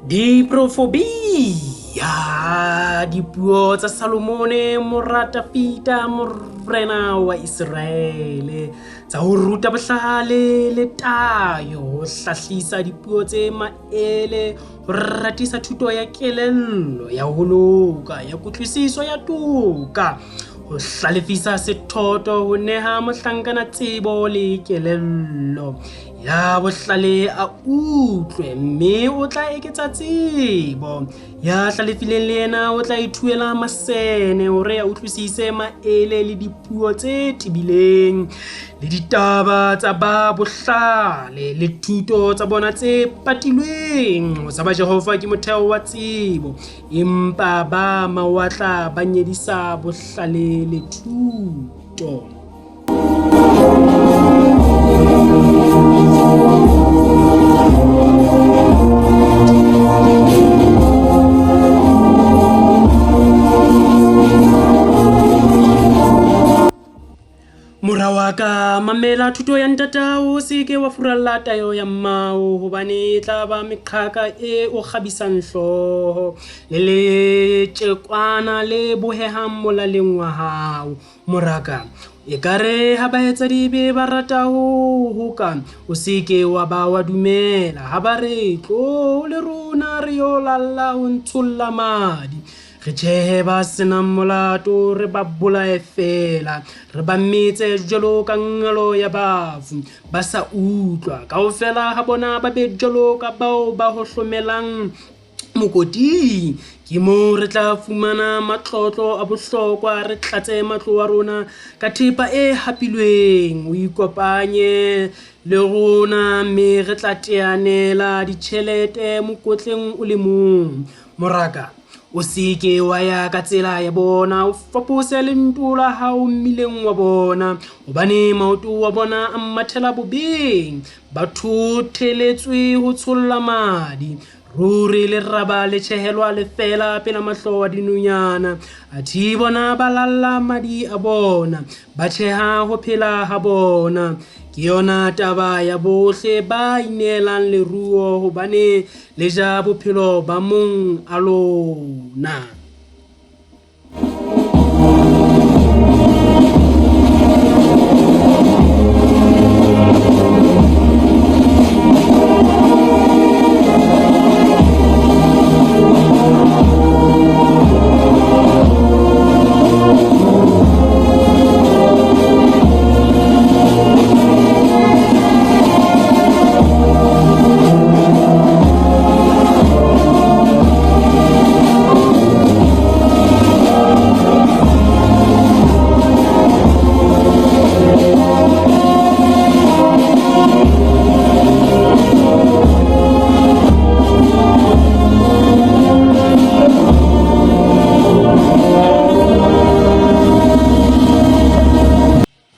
Diprofobia, dipuo tsa Salomone mora Tafita morena wa Iseraele, tsa ho ruta bohlale le tayo, ho hlahlisa dipuo tse maele, ho ratisa thuto ya kelello, ya ho loka, ya kutlwisiso ya toka, ho hlalefisa sethoto, ho neha mohlankana tsebo le kelello. Ya bohlale a utlwe, mme o tla eketsa tsebo. Ya hlalefileng le yena o tla ithuela masene hore a utlwisise maele le dipuo tse tebileng le ditaba tsa ba bohlale le thuto tsa bona tse patilweng. Ho tshaba Jehova ke motheo wa tsebo, empa ba mawatla ba nyedisa bohlale le thuto. Mora wa ka, mamela thuto ya ntatao, o se ke wa furalla tayo ya mmao, hobane e tla ba meqhaka e o kgabisang hlooho le letjekwana le bohehang molaleng wa hao. Moraka, ekare ha baetsadibe ba rata ho hoka, o se ke wa ba wa dumela. Ha ba re, Tloo le rona re yo lalla ho ntsholla madi, re tjhehe ba se nang molato, re ba bolaye feela, re ba metse jwalo ka nqalo ya bafu, ba sa utlwa. Kaofela ha bona ba be jwalo ka bao ba hohlomelang mokoting. Ke moo re tla fumana matlotlo a bohlokwa, re tlatse matlo a rona ka thepa e hapilweng. O ikopanye le rona mme re tla teanela ditjhelete mokotleng o le mong. Moraka, o se ke wa ya ka tsela ya bona, o fapose lento la hao mmileng wa bona, hobane maoto wa bona a mathela bobeng, ba thotheletswe ho tsholla madi. Ruri leraba le tjhehelwa lefeela pela mahlo a dinonyana, athe bona ba lalla madi a bona, ba tjheha ho phela ha bona. Ke yona taba ya bohle ba ineelang leruo, hobane le ja bophelo ba mong a lona.